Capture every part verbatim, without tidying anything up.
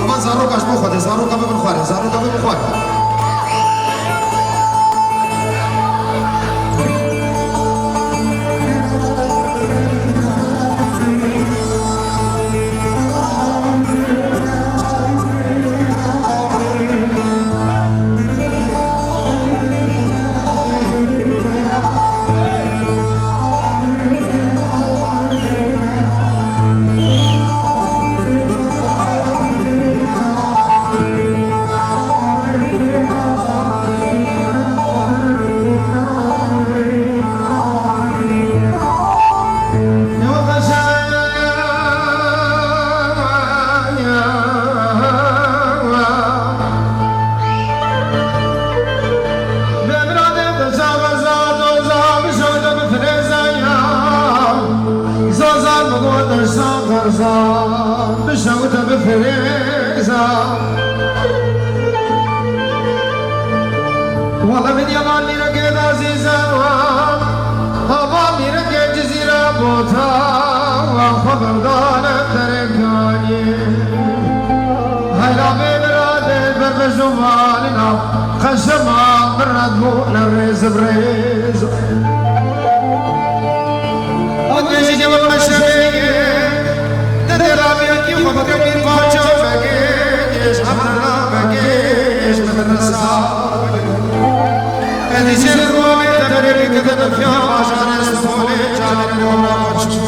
Ama zaroka ji bo Xwedê, zaroka bibin xwarê, zaroka bibin xwarê. Wala min yalan mîrekê de ezîz e, hava mîrekê Cizîre bota, xwe berdane derekanî. Heyra bê miradê berbejumanina, qeşema min red bûne rêz bi rêz. Ew gêjî cewab meşemê ye, ne dêra bêkî xwe bike bîr parça vegêj, hemdana vegêj, min resa. Edî ser rûvê te berê bike te fiya bajarê Stenbolê, canê rê ora xwe çû.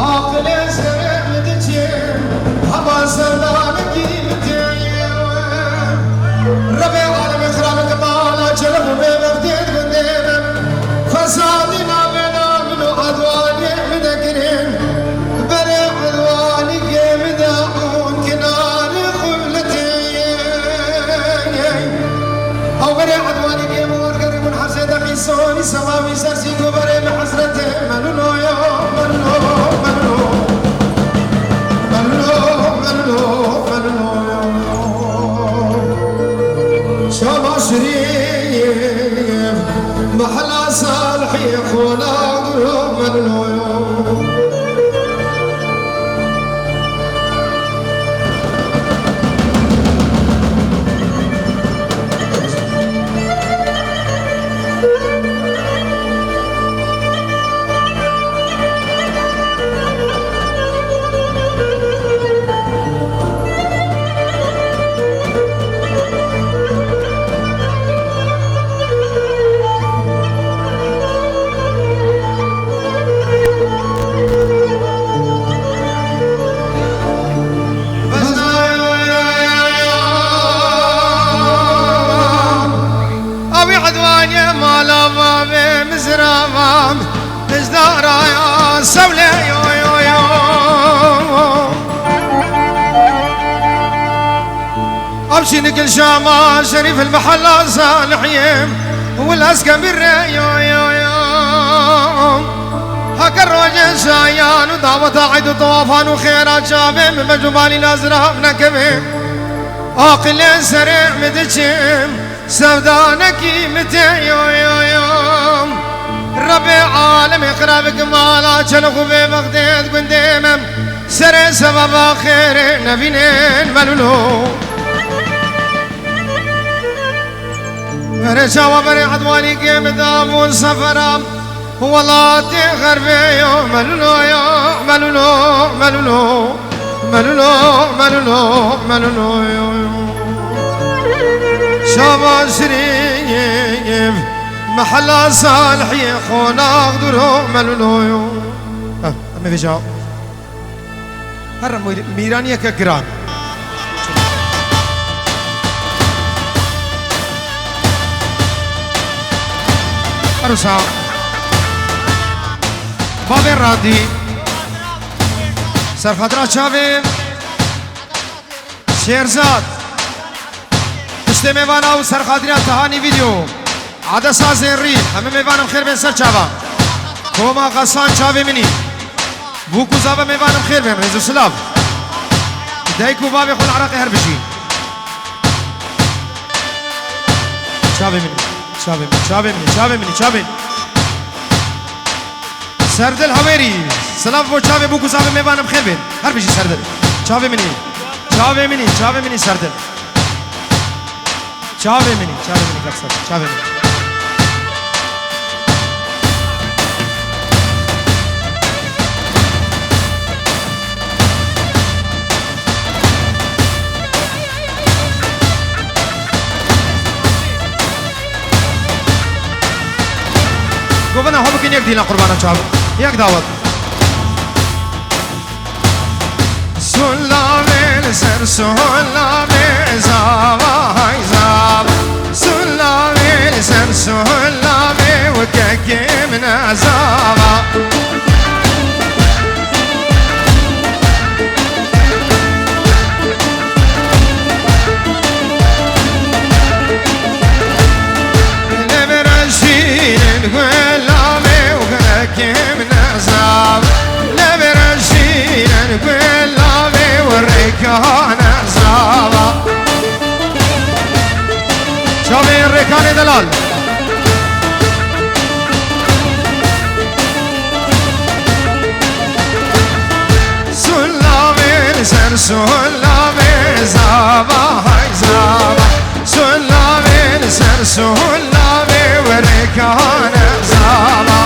Aqilê serê min diçe, hema sevdanekî min tê ye. Rebê alemê xirabeke mala çerix û bêbextê di gundê min. Fesadî navêna min û edwaniyê min de kirin. Berê edwanîkê min de ûn kinarê xwe li tê ye. Ew berê edwanîkê min wergerî min hesê dexî sonî semawî ser sî ku berê min hesretê melûlo yo, melûlo, melûlo. Melûlo, melûlo, melûlo yo. Şama şirîn, mehla Salihê xona duro melûlo yo. Ew ê edwaniyê mala bavê min ziravan, hêzdara ya sewlê yo, yo, yo. Ew şînik li Şama Şerîf li mehela Salihiyê, wil ez kemî rê yo, yo, yo. Heke rojê şayan û daweta eyd û tewafan û xêra çavê min mecûbalî nazira nekeve. Aqilê serê min diçim, sevdanekî min tê yo, yo, yo. Rebê alemê xirabik mala çelix û bêbextê di gundê me. Serê sebeba xêrê nevînên melûlo. Verê çawa berê edwanî kê min da bûn sefera. Welatê xervê yo, melûlo yo, melûlo, melûlo. Melûlo, melûlo, melûlo yo. Şama şirîn, mehela Salihiyê qonax duro, melûlo yo. Heh, em ê vêca. Her mîr-, mîraniyeke giran. Her wisa. Bavê Randî. Serxatira çavê Şêrzad. Piştê mêvana û serxatira Tehanî Vîdeo. Adesa Zêrî. Hemî mêvan em xêr bên ser çava. Koma Xesan çavê min î. Bûk û zava mêvan em xêr bên. Rêz û silav. Dayik û bavê xwe li Iraqê her bijî. Çavê min î. Çavê min î. Çavê min î. Çavê min î. Çavê min î. Serdil Hawêrî, silav bo çavê bûk û zavê mêvan em xêr bên. Her bijî Serdil. Çavê min î. Çavê min î, çavê min î Serdil. Çavê min î, çavê min î kak Serdil, çavê min î. Govina xwe bikin yek dîlan qurbana çav. Yek dawet. Sulavê li ser sulavê zava hay zava. Sulavê li ser sulavê wekekê min e zava. Li vir şîrin gulavê û girkêm nezav. Li vir şîrin gulavê û rêkan nezav. Çavê rêkanê delal. Sulavê li ser sulavê zava hay zava. Sulavê li ser sulavê werê kahane zava.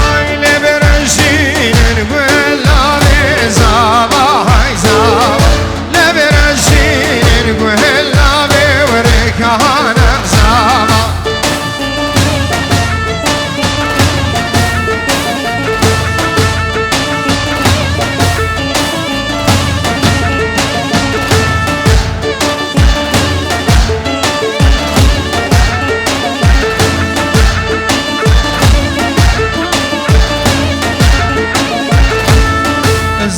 Ay, li vir şîrin gulavê zava hay zava. Li vir şîrin gulavê werê kahane zava.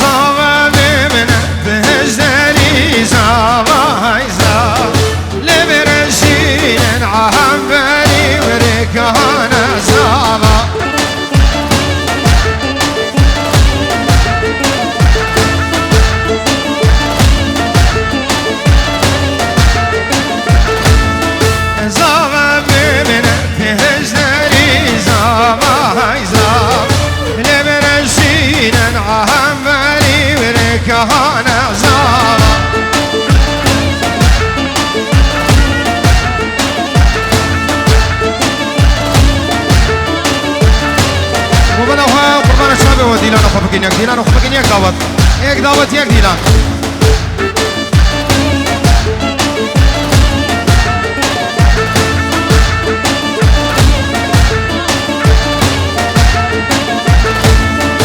Zava bimine, bi hejderî zava hay zava. Li vir şîrin a hemberî werê kahane zava. Zava bimine, hejderî zava hay zava. Li vir şîrin a hemberî werê kahane zava. Qurban xwe, qurbana çavê we dîlana xwe bikin yek, dîlana xwe bikin yek dawet. Yek dawet, yek dîlan.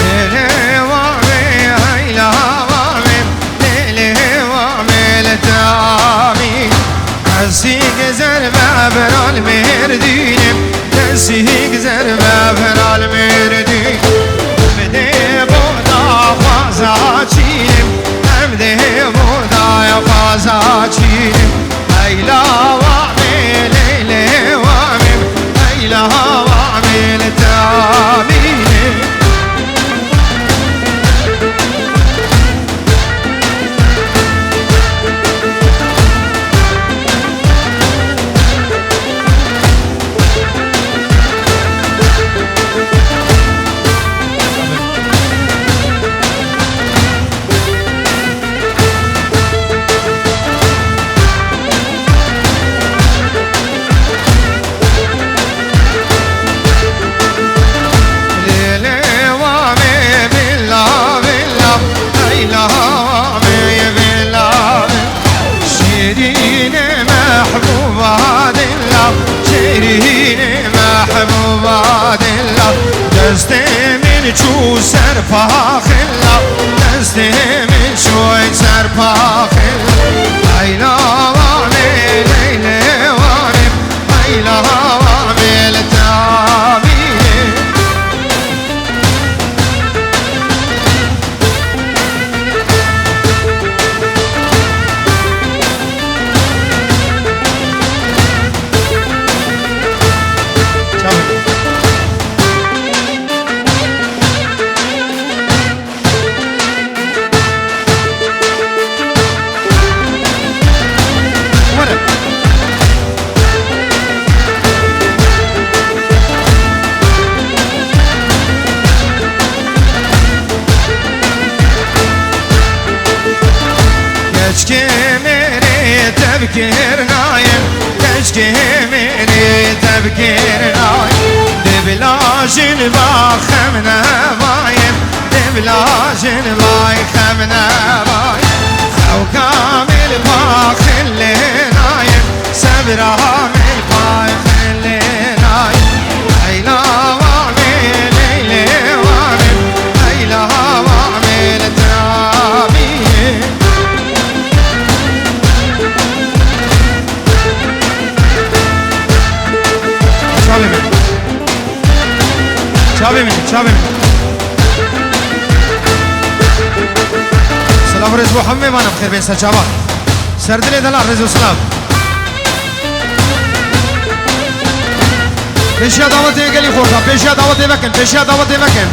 Lê lê wa me, hey la wa me. Lê lê wa me li te amî. Ezî gezer be beral mêrdînim. Ezî gezer be beral mêrdînim. Em dê boda xwaza çînim. Em dê boda xwaza çînim. Ey la wa me, lê lê wa me. Ey la wa me li te amînim. Lê lê wa me billa billa, ey la wa me billa billa. Şîrînê mehbûba dilla, şîrînê mehbûba dilla. Destê min çû ser paxilla, destê min çû ser Paxê, Leyla wane, Leylê wane, Leyla wane li tavî. Keçkê mêrê tevkir nayê, keçkê mêrê tevkir nayê. Dê bila jin va xem nevaye, dê bila jin vay xem nevaye. Xew kamil paxil lê nayê, sebra mil paxil lê nayê. Leyla va mê, Leylê va mê, Leyla va mê li tavî. Çavê min. Çavê min, çavê min. Silav û rêz bo hemê vana bi xêr bên ser çava. Ser dilê delal rêz û silav. Pêşiya dawetê gelî xorta, pêşiya dawetê vekin, pêşiya dawetê vekin.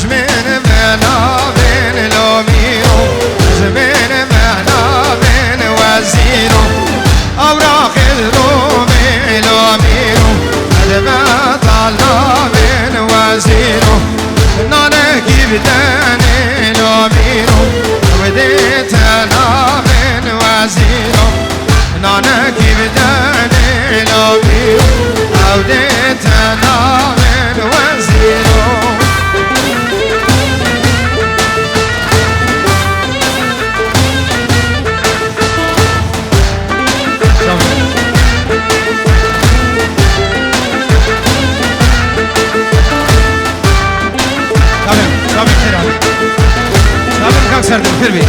Jmên me navên lomîro, jmên me navên wezîro. Awraxê romê lomîro, edebe tal navên wezîro. Nanekî bidenê lomîro, ew dê te navên wezîro. Nanekî bidenê lomîro, ew dê te navên wezîro. Çavê min, çavê min, xêr hatî. Çavê min kak Serdar, xêr bî.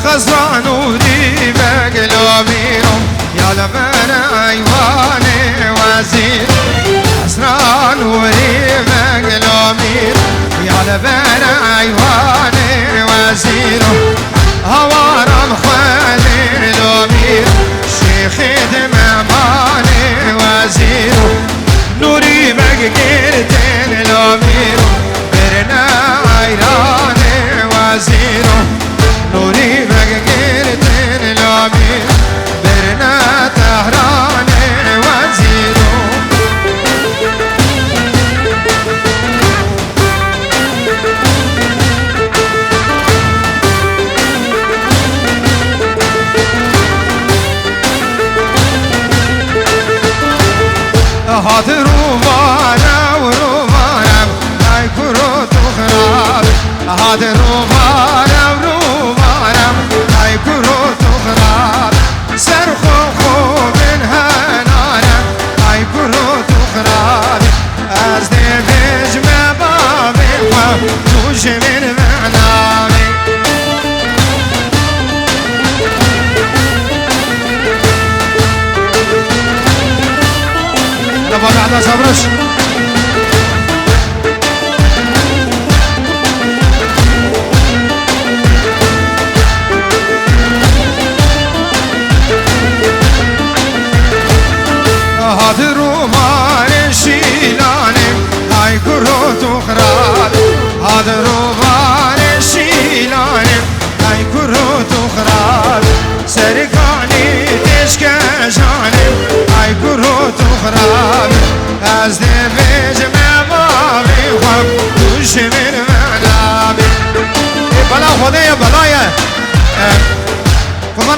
Xezra Nûrî Beg lomîro, ya li ber eywanê wezîr. Xezra Nûrî Beg lomîro, ya li ber eywanê wezîro. Hawaram xwedê lomîro, şêxê di memanê wezîro. Nûrî Beg girtin lomîro, birine eyranê wezîro. Nûrî Beg girtin lomîro, birine Tehranê wezîro. Hat rûvane û rûvane, ay kuro tu xirab. Hat rûvane û rûvane, ay kuro tu xirab. Ser xwe xwe bin henane, ay kuro tu xirab. Ez dê bêjme bavê xwe, tu ji min ve navê. Hele bavê Eda Çavriş. Hat rûvarê şîlanê, ay kuro tu xirab. Hat rûvarê şîlanê, ay kuro tu xirab. Serkanî têşkejanê, ay kuro tu xirab. Ez dê bêjime bavê xwe, tu ji min ve nabê. Ê bela Xwedê ye, bela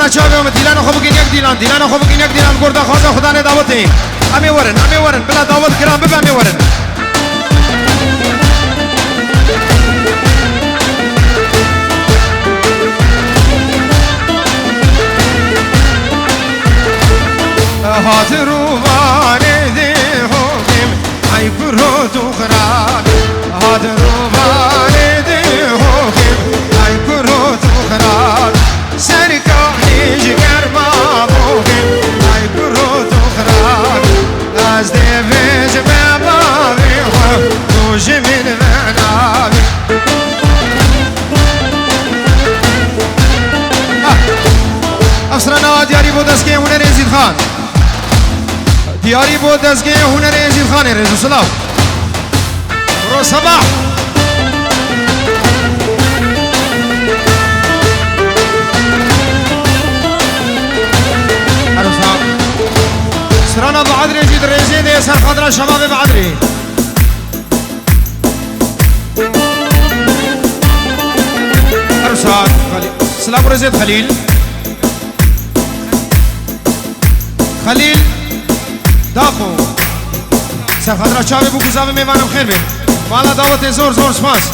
Çavê min dîlana xwe bikin yek dîlan, dîlana xwe bikin yek dîlan, gor daxwaza Xudanê dawetê. Em ê werin, em ê werin, bila dawet giran bibe, em ê werin. Hat rûvanê dê hokim, ay kuro tu xirab. Hat rûvanê dê hokim, ay kuro tu xirab. Serkanî ji germa bûkê, ay kuro tu xirab. Ez dê vêjime bavê xwe, tu ji min ve navî. Ah, ev strana diyarî bo dezgehê hunerê Êzîdxan. Diyarî bo dezgehê hunerê Êzîdxanê, rêz û silav. Ro Sebah. Her wisa strana Baadrê jî di rêzê de ye, ser xatira şebabê Baadrê. Her wisa Xelîl. Silav û rêzê Xelîl. Xelîl Daxo. Ser xatira çavê bûk û zavê mêvanim xêr bên. Mala dawetê zor zor spas.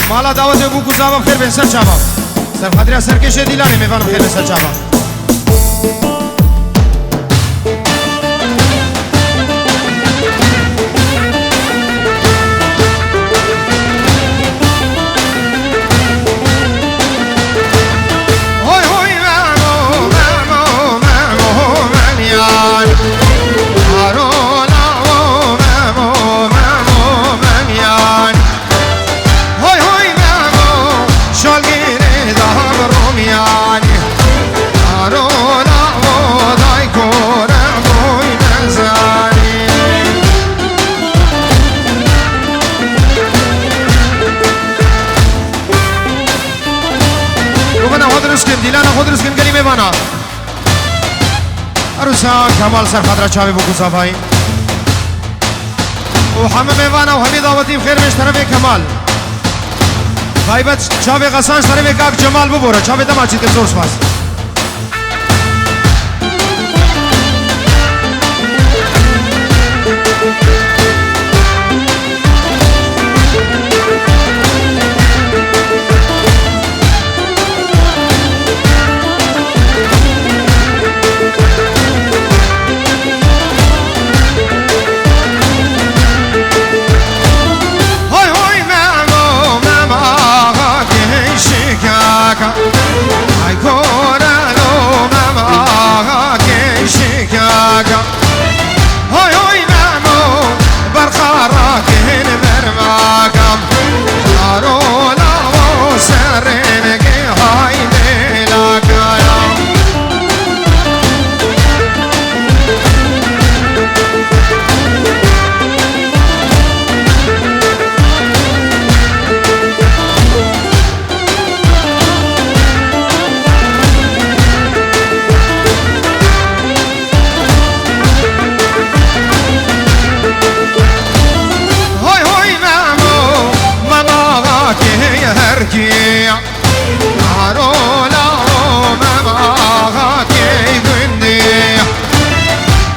Mala dawetê bûk û zava xêr bên ser çava. Ser xatira serkêşê dîlanê mêvanim xêr bên ser çava. Hoy hoy Memo, Memo, Memo, Menyan. Arola o Memo, Memo, Menyan. Hoy hoy Memo, şalgirê dam Romyanî. Arola o dayko Remoy Mezanî. Rûvena xwe dirust kin, dîlana xwe dirust kin gelî mêvana. Her wisa Kemal ser xatira çavê bûk û zavayî. Û hemî mêvana û hemî dawetî bi xêr bên ji terefê Kemal. Taybet çavê Xesan ji terefê kak Cemal bibore. Çavê dema çî kir, zor spas. Hoy hoy Memo, Mem axa kê şikaka. Ay korelo Mem axa kê şikaka. Hoy hoy Memo, berxa rakin bermaka. Arola o serê me ke hay melaka ya. Hoy hoy Memo, Mema ke herkiya. Arola o Mem axa kê gundî.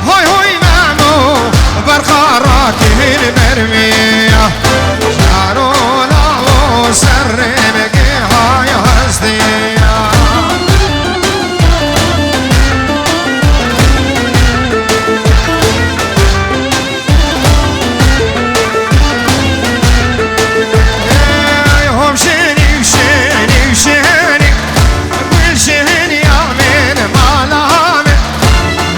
Hoy hoy Memo, berxa rakîn mermiya. Arola o serrê me kê hay hestiya. Ey, hom şenî, şenî, şenî, gul şenî, amên, mala amên.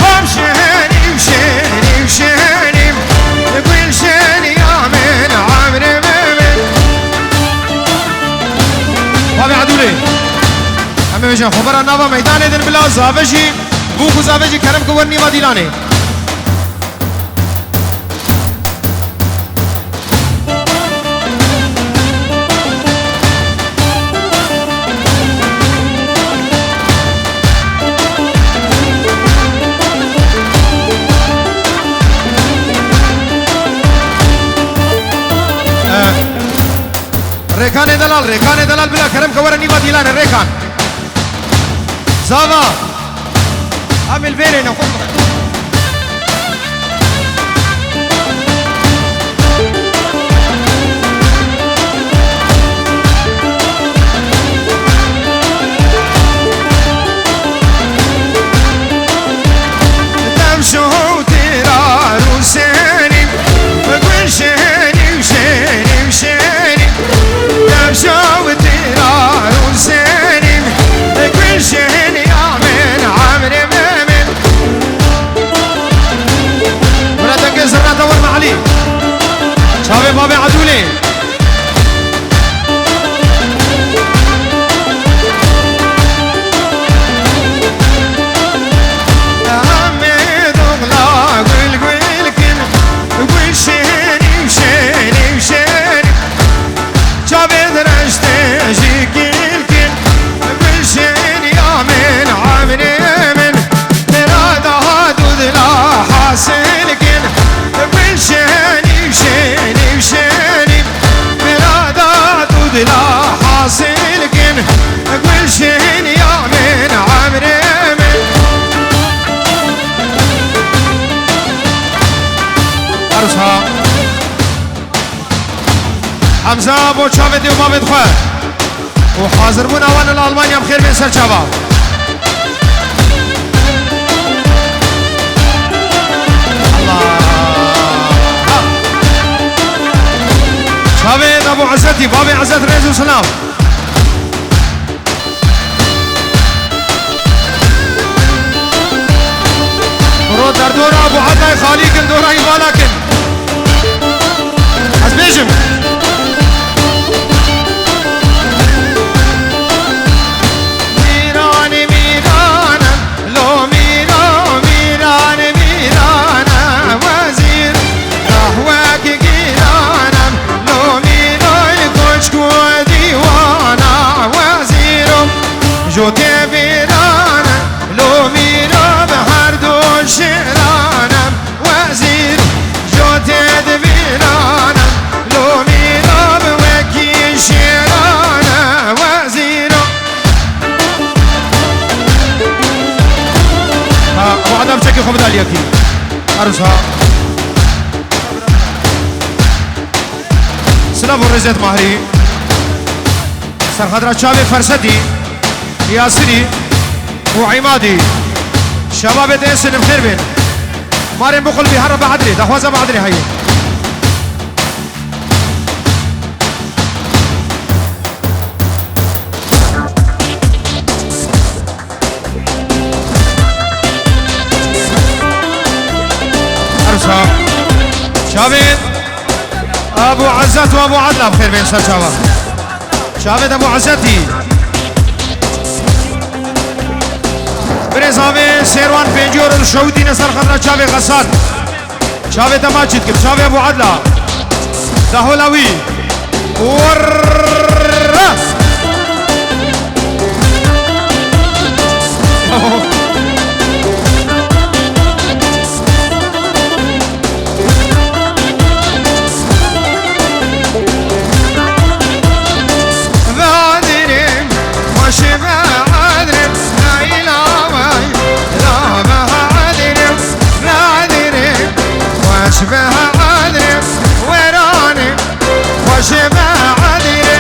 Hom şenî, şenî, şenî, gul şenî, amên, emrê me, me. Bavê Edûlê. Em ê bêjin, xwe bera nava meydanê din bila zave jî, bûk û zave jî kerem ke wer nîva dîlanê. Eh, Rêkanê delal, Rêkanê delal bila kerem ke were nîva dîlanê Rêkan. Zava! Em li vêrê ne xwe. Demşo tira rûsenî, gul şenî, şenî, şenî. Demşo tira rûsenî, gul şenî, amin, amrê memin. Bira dengê zirna te werme Elî. Çavê bavê Edûlê. Amê doxla gul gul kin, gul şenî şenî şenî. Çavê dirêj tê jî gul kin, gul şenî amin, amrê min. Tera daha dudla hasil kin, gul şenî şenî şenî. Mirada tu dila hasil kin, gul şin ya min, emrê min. Arsa. Hemza bo çavê dê û bavê xwe. Û hazirbûna wan li Almanya bi xêr bên ser çava. Allah! Çavê Ebû Ezzetî, bavê Ezzet rêz û silav. Ro derdora Ebû Edlay xalî kin, dora îvala kin. Ez bêjim. Mîranê mîran em, lo mîro, mîranê mîran em, wezîr, qehwek gîran em, lo mîro, li koçk û dîwan em, wezîro, jo tê bîran em, lo mîro, bi her du şêran em, wezîr, jo tê divîran em, lo mîro, bi wekî şêran em, wezîro. Ha, bu adam çekî xwe bida liyekî. Arus ha. Silav û rêzet Mahrî. Serxadra çavê Fersetî, Yasirî û Îmadî. Şebabê te silim xêr bên. Marên biqulbî here bi Edrê, daxwaza bi Edrê heye. Arsa. Çavên Ebû Ezzet û Ebû Edla bi xêr bên ser çava. Çavê de Ebû Ezzetî. Birêz avê Sêrwan pêncî euro şewitîne ser xetra çavê Xesat. Çavê te maçî dikim, çavê Ebû Edla. Dahola wî. Werre! Ve Edrê, xweş be Edrê, leyla wey, la be Edrê, ve Edrê, xweş be Edrê, weranê, xweş be Edrê.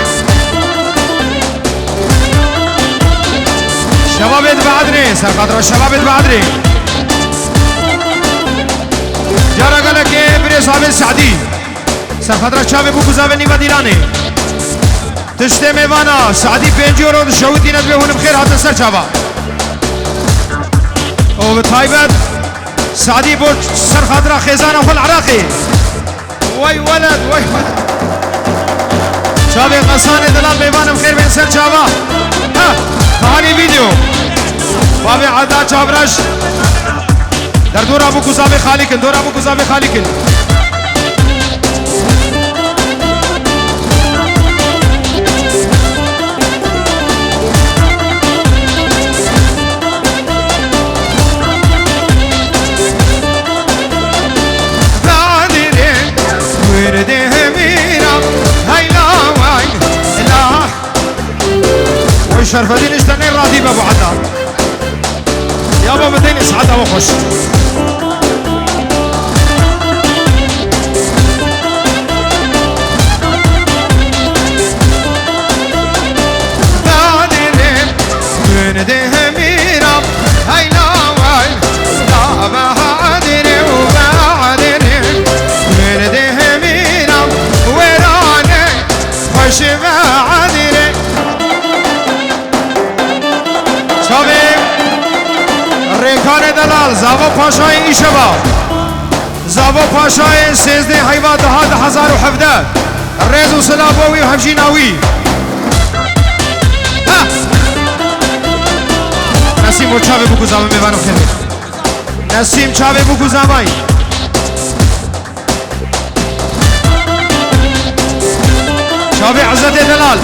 Şebabê dibe Edrê, serxatira şebabê dibe Edrê. Cara gelekê birêz avê Sadî. Serxatira çavê bû guzavê nîva dîlanê. Tiştê mêvana, Sadî pêncî euro dişewitîne dibê hûn bi xêr hatin ser çava. Û bi taybet Sadî bo serxatira xêzana xwe li Iraqê. Wey weled, wey weled. Çavê Xesanê dilan mêvanim xêr bên ser çava. Ha, kahanî vîdeo. Bavê Eda Çavreş. Derdora bû ku zavê xalî kin, dora bû ku zavê xalî kin. Dadire, werde hemira, hayla vay, la. Oy Şerfedîn işte ne radî be bu adam. Ava bideyne saeta we xweş. Badire, gönde hemîra, heyla vay, da badire û badire, gönde hemîra, werane, xweş badire. Çavê Rêkanê delal, Zava Paşayê îşeva. Zava Paşayê sêzdeh heyva deha du hezar û hevdeh. Rêz û silav bo wî û hevjîna wî. Ha! Nesîm, o çavê bû ku Zava mêvano xêr. Nesîm, çavê bû ku Zavayî. Çavê Ezetê Delal.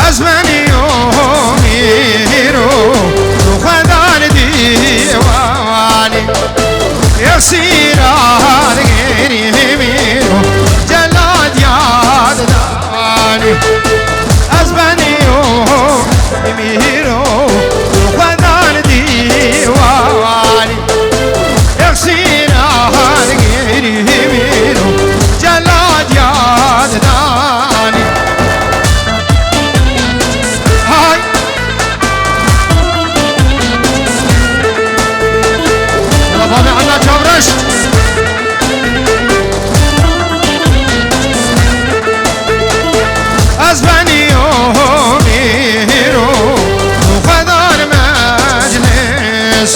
Ez benî yo mîro, tu xwedan dîwanî. Esîra gêrî mîro, celal yad da. Anî. Ez benî yo mîro, xwedan dîwanî. Yexsîna gêrî mîro, celal yad danî. Hay. Bavê Ella Çavreş. Ez benî yo mîro, xwedar meclis.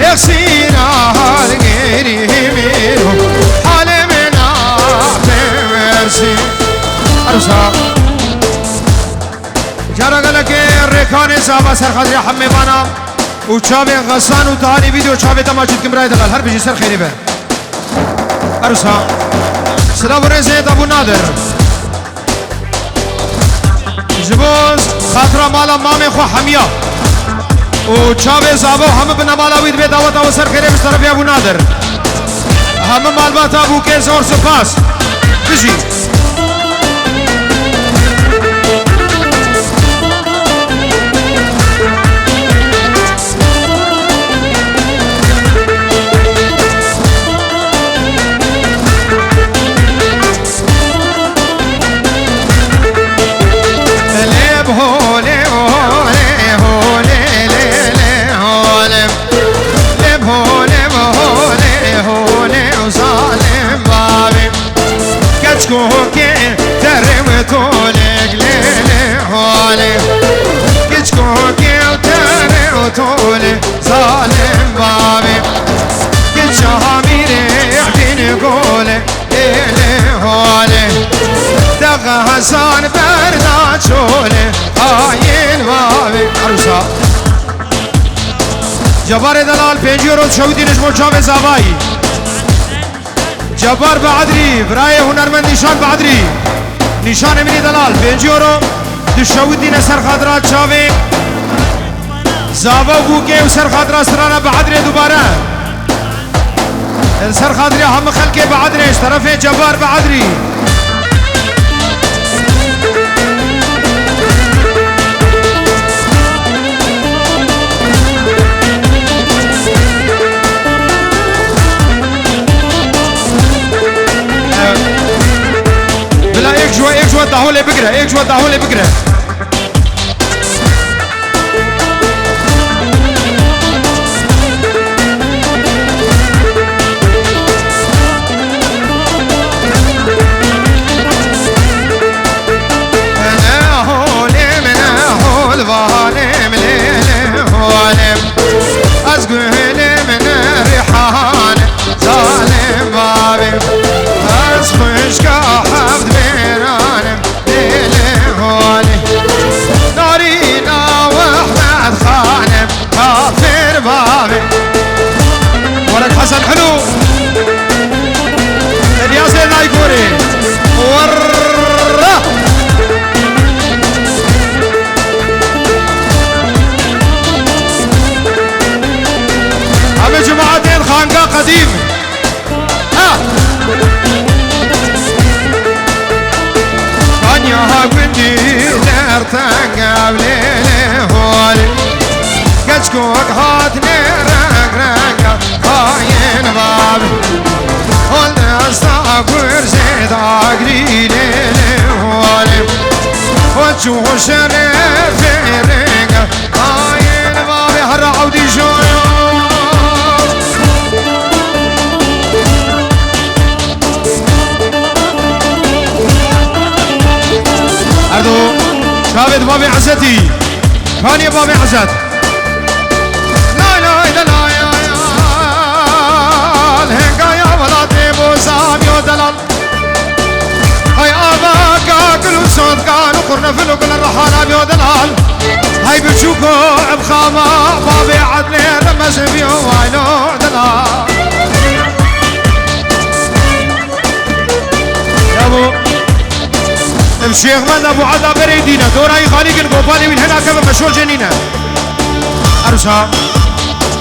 Yexsîna gêrî mîro, halê min a pêwersî. Arsa. Cara gelekê Rêkanê Zava ser xatirê hemê vana û çavê Xesan û Tahanî vîdeo çavê dema çî dikim birayê delal. Her bijî ser xêrê be. Arsa. Silav û rêzê Dabû Nadir. Ji bo xatira mala mamê xwe hemiya û çavê Zava û hemî binemala wî dibê daweta we ser xêrê bi ji terefê Ebû Nadir. Hemî malbata Bûkê zor spas. Bijî. Lê bi holê, holê, holê, lê, lê, holê. Lê bi holê, bi holê, holê, zalim bavê. Keçkokê terê û tolê, lê, lê, holê. Keçkokê terê û tolê, zalim bavê. Keça Amîrê Ebîn Golê. Êlê holê, dexa Hesan berda çolê, hayin bavê. Arsa. Cebarê Delal, pêncî euro dişewitîne ji bo çavê Zavayî. Cebar Beadrî, birayê hunermend Nîşan Beadrî. Nîşan Emînî Delal, pêncî euro dişewitîne ser xatira çavê Zava û Bûkê û ser xatira strana Beadrê dubare. Li ser xatirê hemî xelkê Beadrê, ji terefê Cebar Beadrî. Bila êk ji we, êk ji we daholê bigire, êk ji we daholê bigire. Ne holê min, ne holvanê min, lê ne holê. Ez gulê min, ne rîhan, zalim bavê. Ez xwişka heft bêran im, lê ne holê. Çû şerefê rênge, ayên bavê herra Ewdî joyo. Erdo, çavê di bavê Ezetî. Kaniyê bavê Ezet. Lay lay de lay ay ay. Hengaya welatê bo zaviyo delal. Hay avaka gul û sodkan û qurnefil û gul rehana biyo delal. Hay biçûko em xama bavê Edlê remez biyo waylo delal. Ya bu ev Şêxmend Ebû Edla berê dîne. Dorayî xalî kin gopalê wîn hena keve meşol jenîne. Erusa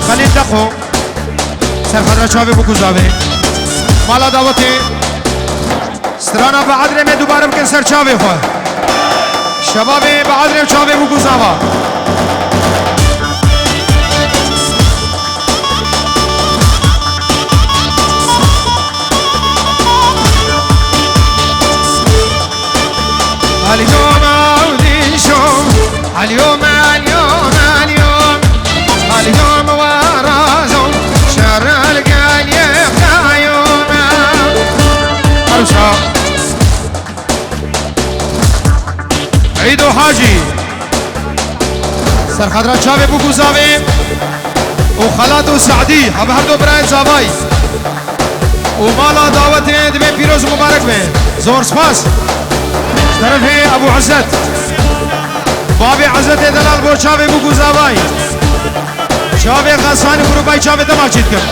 Xelîl Deqo. Serxedra çavê bû ku zavê. Mala dawetê. Strana Beadrê me dubare bikin ser çavê xwe. Şebabê Beadrê çavê bû ku zava. Aliyom avdîşom. Aliyom, aliyom, aliyom. Aliyom warazom. Şerel gel yefayom. Arsa. Îdo Hacî. Serxedra çavê bû ku zavê. Û Xelat û Se'dî. Hebe her do birayê zavayî. Û mala dawetê divê pîroz û mibarek be. Zor spas. Ji terefê Ebû Ezzet. Bavê Ezzetê delal bo çavê bû ku zavayî. Çavê Xesanî grûpayî çavê te maçî dikim.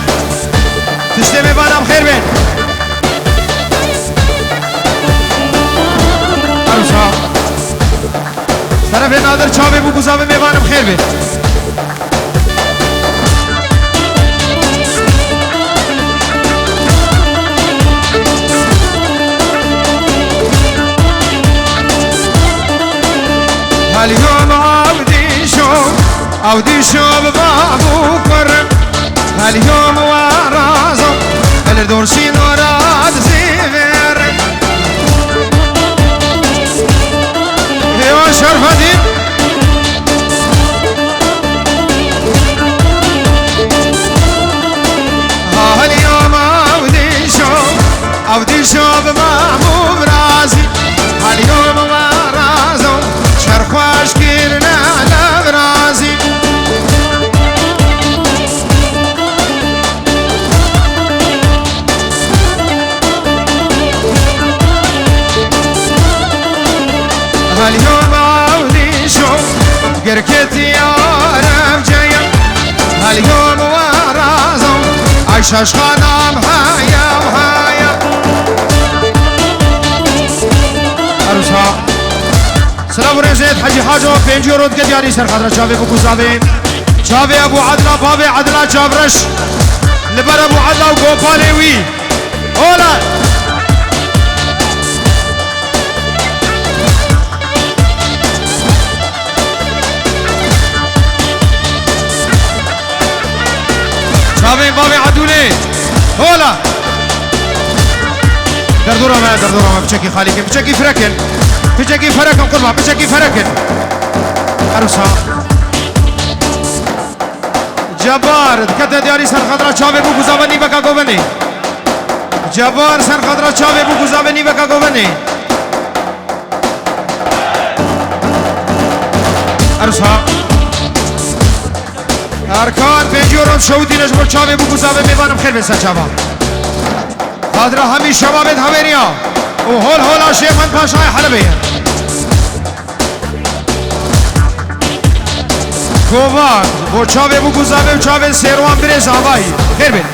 Tiştê mêvanan bi xêr bên. Erusa. Terefê Nadir çavê bû ku zavê mêvanim xêr bê. Hal yom avdîşo, avdîşo bi bav û kur. Hal yom warazo, el dorsî norad zîver. Hêwa Şerfedîn. Ha hel yom avdîşo, avdîşo bi mam û virazî. Hal yom warazo, şer xweş kirine le virazî. Hal yom avdîşo, girketi arevceya. Hal yom warazo, ay şaşxanam haya haya. Erusa. Silav û rêzê Hecî Haco, pêncî euro dike diyarî serxedra çavê bû ku zavê. Çavê Ebû Edla, bavê Edla çavreş. Li ber Ebû Edla û gopalê wî. Ola! Çavê bavê Edûlê. Ola! Derdora me, derdora me, piçekî xalî kin, piçekî firekin. Piçekî firekin qurban, piçekî firekin. Erusa. Cebar, dikete diyarî serxedra çavê bû ku zavê nîveka govenê. Cebar serxedra çavê bû ku zavê nîveka govenê. Erusa. Erkan, pêncî euro şewitîne ji bo çavê bû ku zavê mêvanim xêr bê ser çava. Xatira hemî şebabê di Hewêriya û hol hola Şêxmend Paşayê Helebê ye. Kovak, bo çavê bû ku zavê û çavê Sêrwan birêz avayî. Xêr bin.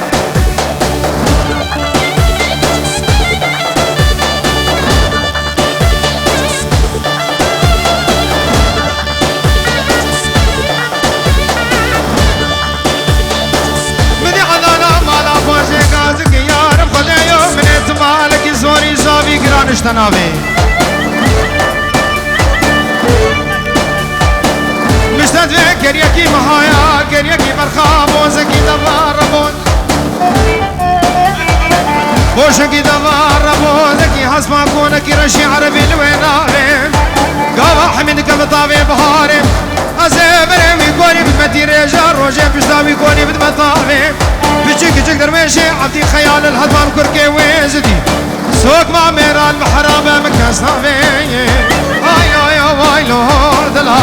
Min ê Edana mala xwe jê gazik yarim Xwedê yo, min ê ti malekî zorî zavî giran işte navê. Miştet ve keryekî mehaya, keryekî berxa, bozekî deva rebon. Hoşekî deva rebozekî hespa konekî reşî erebî li wê navê. Gava hemî dike bi tavê biharê. Ez ê berê wî konî bidme tîrêja rojê pişta wî konî bidme tavê. Piçik kiçik derwêşê evdî xeyal li hezar kurkê wê zidî. Sokma mêran bi herabe min kes navê. Ay ay ay vay lo dila.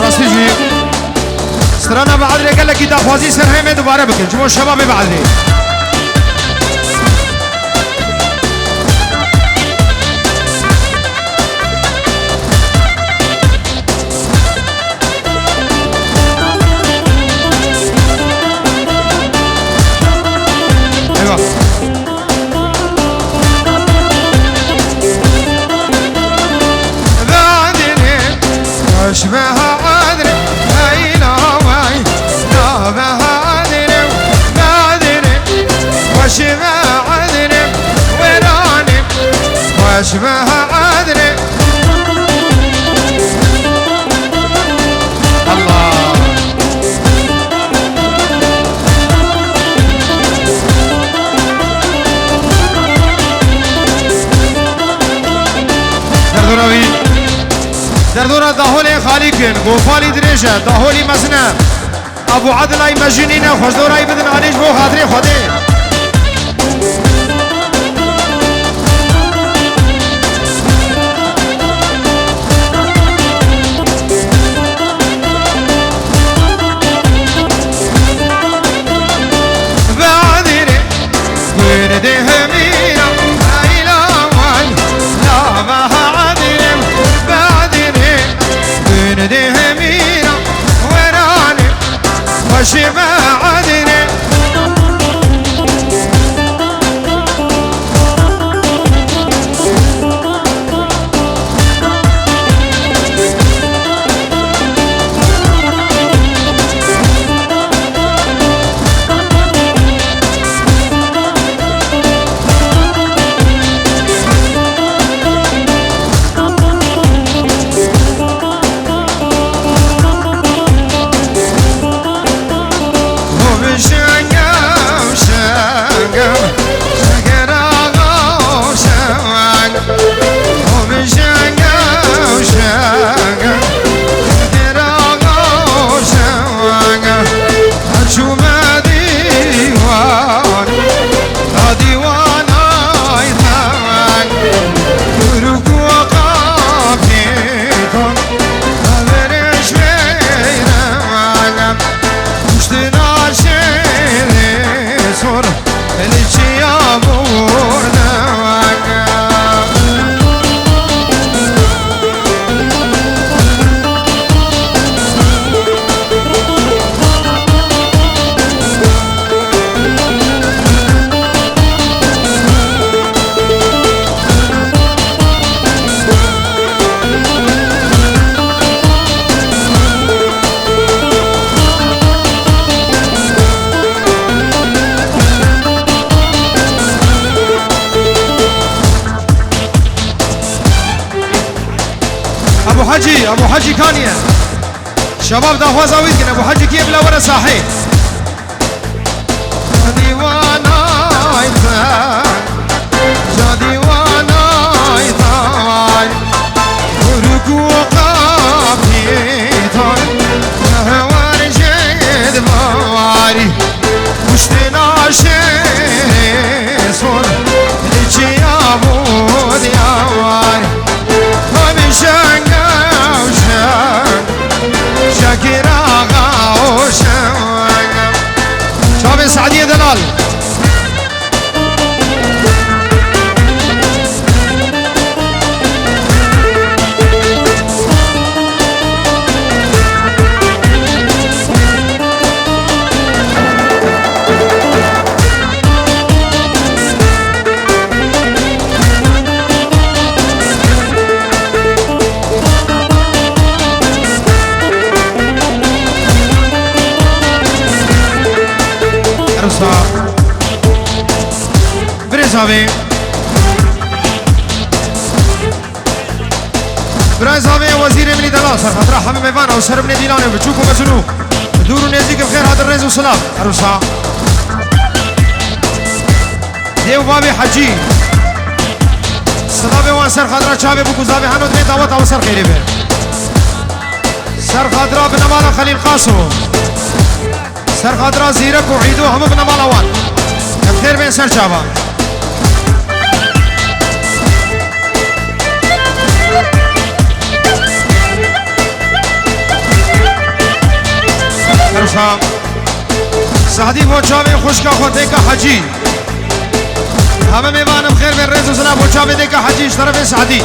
Rastî jî strana Beadrê gelekî daxwazî ser hemê dubare bikin. Ji bo şebabê Beadrê. Eyvah. Badire, hoş be hadire, heyla vay. La be hadire, badire, hoş be hadire, werane, hoş be hadire. Allah. Derdora wî. Derdora daholê xalî kin. Gofalî dirêj e. Daholî mezin e. Ebû Edilay mejî nîne. Xweşdorayî bidin alî ji bo xatirê Xwedê. Badire, gure de hemîra, ayla wan, la baha adire. Badire, gure de hemîra, werane, hoşê Badire. Ebû Hecî, Ebû Hecî kanî ye. Şebab daxwaza wî dikin, Ebû Hecî kî ye bila were sahê. Dîwanay te, ca dîwanay te vay. Kurk û qapîtan, hewer jêd bawarî. Kuştina şêrê sor, li çiya bû diyawar. Hemî şeng ew şeng, Şakir Axa û şeng. Çavê Sadiyê Delal. Ersa. Birêz avê. Birayê zavê Wezîrê Milî Delal, ser xatira hemî mêvan û ser binê dîlanê biçûk û mezin û dûr û nêzîk bi xêr hatin, rêz û silav. Erûsa dê û bavê Hecî. Silavê wan ser xatira çavê bûk û zavê heno dibê daweta we ser xêrê be. Ser xatira binemala Xelîl Qaso. Ser xatira Zîrek û Îdo hemû binemala wan. Em xêr bên ser çava. Ersa. Sadî bo çavê xwişka xwe têka Hecî. Heme mêvanim xêr ve rêz û sena bo çavê dêka Hecî ji terefê Sadî.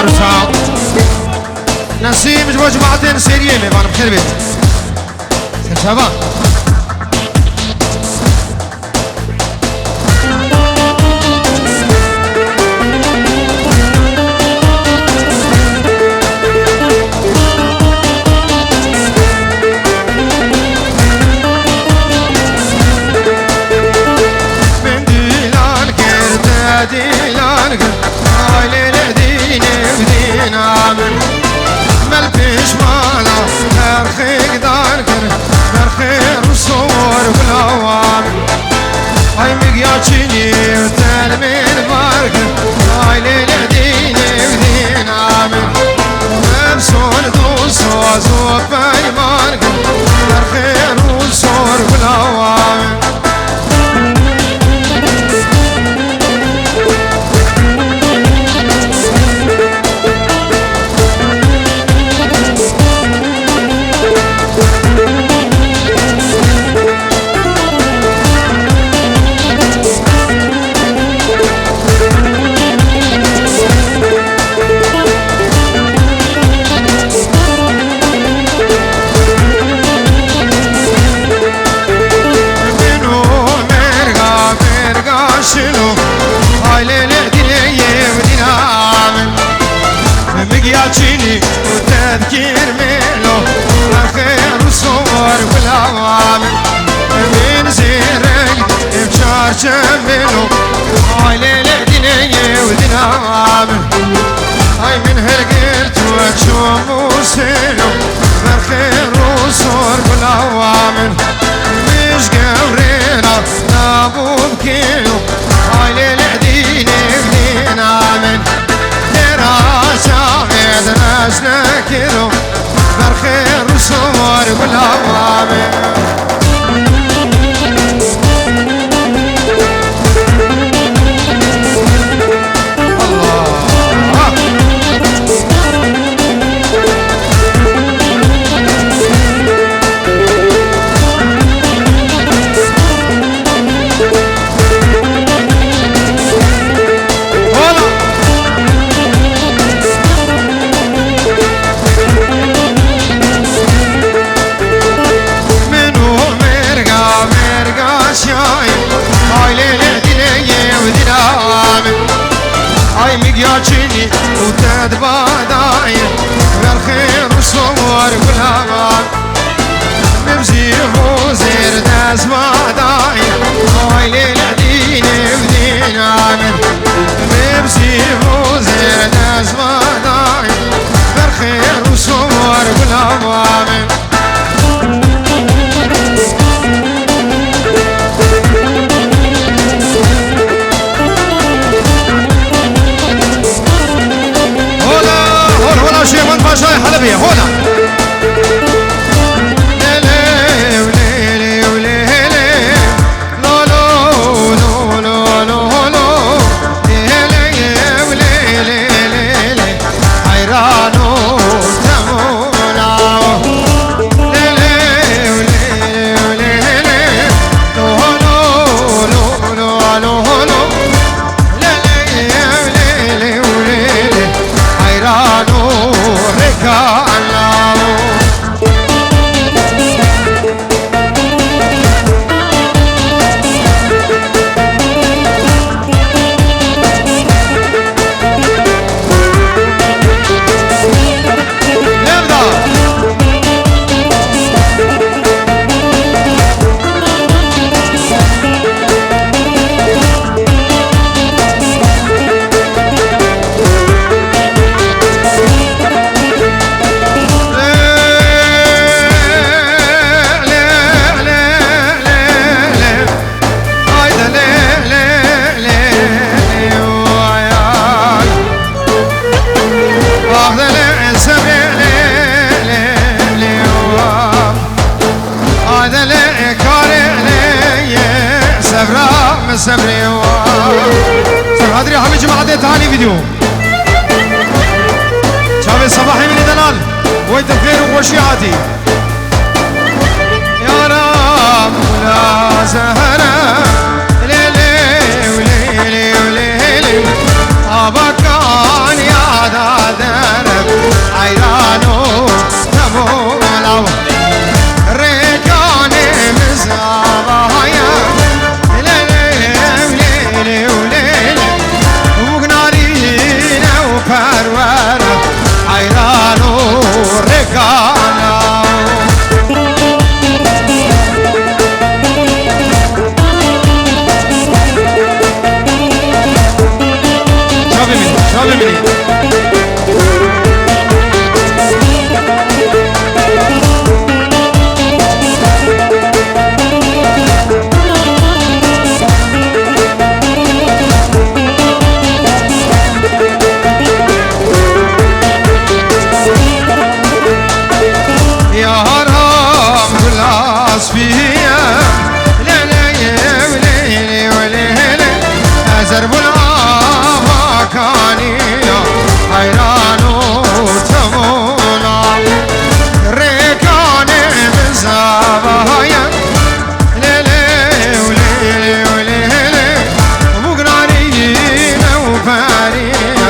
Arsa. Nesîm ji bo cemaetên Sêriyê mêvanim xêr bê. Serçava. Min dîlan kir, te dîlan kir. Ay lê lê dînê û dîna min. Mel pêşmala berxêk dar kir, berxê rûsor gulawa min. Ay migya çinî û telmên bar kir, ay lê lê dînê û dîna min. Mem sol dû soz û peyman kir, berxê rûsor gulawa min. Min û mêrga, mêrga şilo, ay lê lê dînê yê dîna min. Migya çinî û tedkîr mêlo, berxê rûsor gulawa min. Min zêreng ev çarçe mêlo, ay lê lê dînê yê dîna min. Ay min hilgirt we çom û sêlo, berxê rûsor gulawa min. Mij gewrêna nabû bikêlo, ay lê lê dînê dîna min. Têra çavê dirêj nekiro, berxê rûsor gulawa min. Min û mêrga, mêrga şayî, ay lê lê dînê yê û dîna min. Ay migya çinî û te di badayê, berxê rûsor gulawa min. Mim zî û zêr dest badayê, ay lê lê dînê û dîna min. Mim zî û zêr dest badayê, berxê rûsor gulawa min. Hola, hola, hola, Şêxman Paşayê Helebê, hola. Lê, lê, lê. Adele sebre le le le wa. Adele kare le ye sevra me sebre wa. Serhadri hemi cemaatê tanî video. Çavê Sebahê min ê delal. Wey te xêr û xweşî hatî. Yara mula zehra, lê lê lê lê lê lê. Abakan yada derek, ayran û temolav. Rêkanê min zavaya, lê lê lê lê lê lê. Û ginarîne û perwere, heyran û rêkana. Çavê min, çavê min. Yar Abdullah Asfiye, lê lê lê lê lê lê. Ezer bul ava kaniya, heyran û temona. Rêkanê min zavaya, lê lê lê lê lê lê. Bû ginarîne û perîne,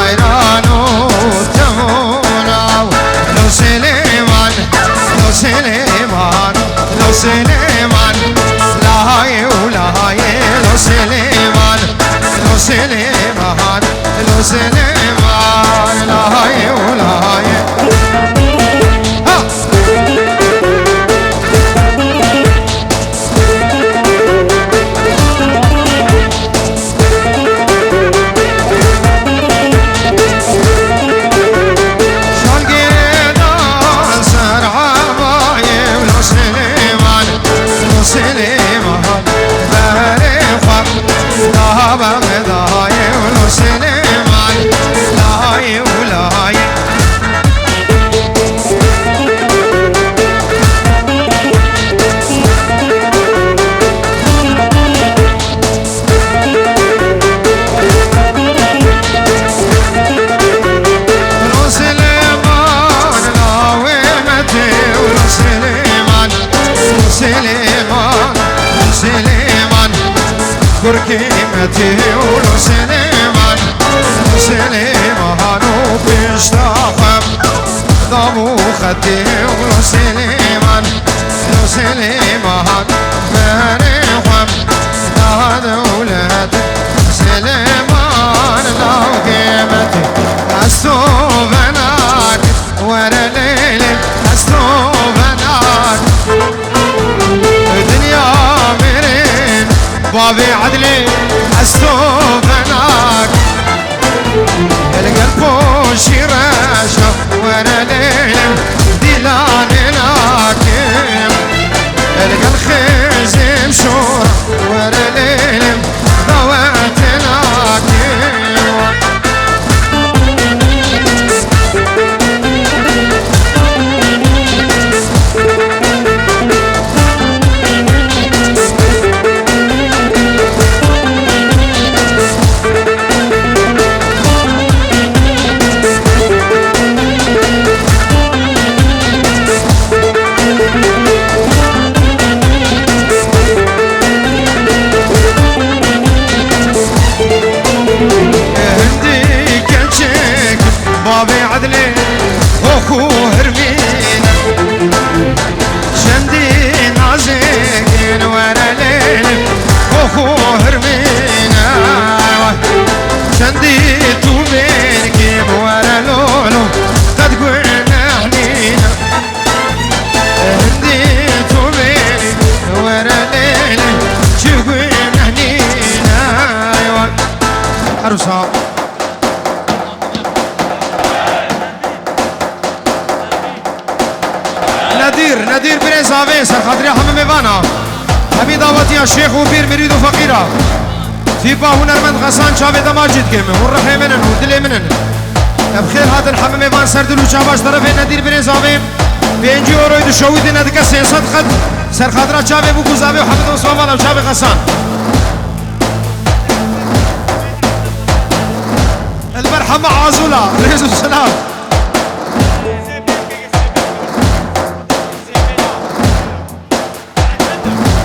heyran û temona. Lo Silêman, lo Silêman, lo Silêman, layê û layê, lo Silêman, lo Silêman, lo Silêman, layê û layê. Ha! Şalgêrê da ser havayê lo Silêman, lo Silêman, berê xwe daha bemedayê lo Silêman, layê û layê. Lo Silêman, lawê me tê, lo Silêman, lo Silêman, lo Silêman. Kurkê me tê û lo Silêman, lo Silêman û pêşta xwe. Dav û xetê û lo Silêman, lo Silêman, berê xwe da dewlet. Silêman lawkê me tê, ez to venak. Were lêlê, ez to venak. Dinya mêrên, bavê Edlê, ez to venak. Li gel poşî reşa, were lêlê, dîlanê nakim. Li gel xêzên şora, were lêlê, dawetê nakim. Hindî keçik bavê Edlê, xo xo hirmîne. Çendî nazikên were lêlê, xo xo hirmîne. Çendî tu bêrkê bi were lolo, qet gunehnîne. Hindî tu bêrî were lêlê, çi gunehnîne. Her wisa. Nedîr, Nedîr birêz avê ser xatirê hemî mêvana. Hemî dawetiya şêx û pîr, mirîd û feqîra. Tîpa hunermend Xesan çavê dema cî dike min. Hûn rixê min in, hûn dilê min in. Em xêr hatin hemî mêvan ser dil û çava ji terefê Nedîr Birêz avê. Pêncî euroyê dişewitîne dike sê sed qet. Ser xatira çavê bû ku zavê û Hemid Osman Val ev çavê xesan. El merheme Azula. Rêz û selam.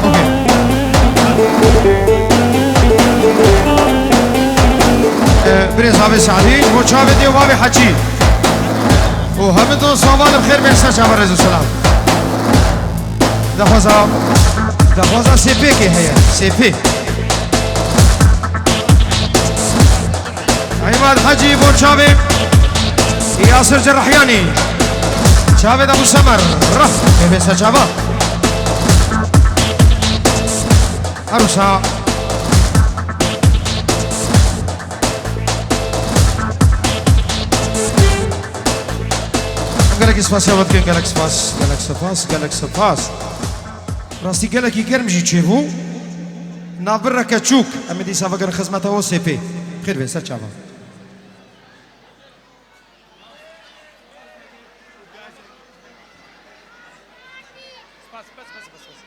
Okey. Ee, Birêz Avê Sadî, bo çavê dê wavê Hecî. û Hemid Osman Val bi xêr bên ser çava rêz û selam. Daxwaza, daxwaza S P'kê heye. S P. Îmad Hecî bo çavê Yasir Cerrahyanî. Çavê de Musemer. Rah. Eve ser çava. Arusa. Gelek spas ya we dikin, gelek spas, gelek spas, gelek spas. Rastî gelekî germ jî çêbû. Navbireke çûk. Em ê dîsa vegerin xizmeta we S P. Xêr be, ser çava. Spas, spas, spas, spas, spas.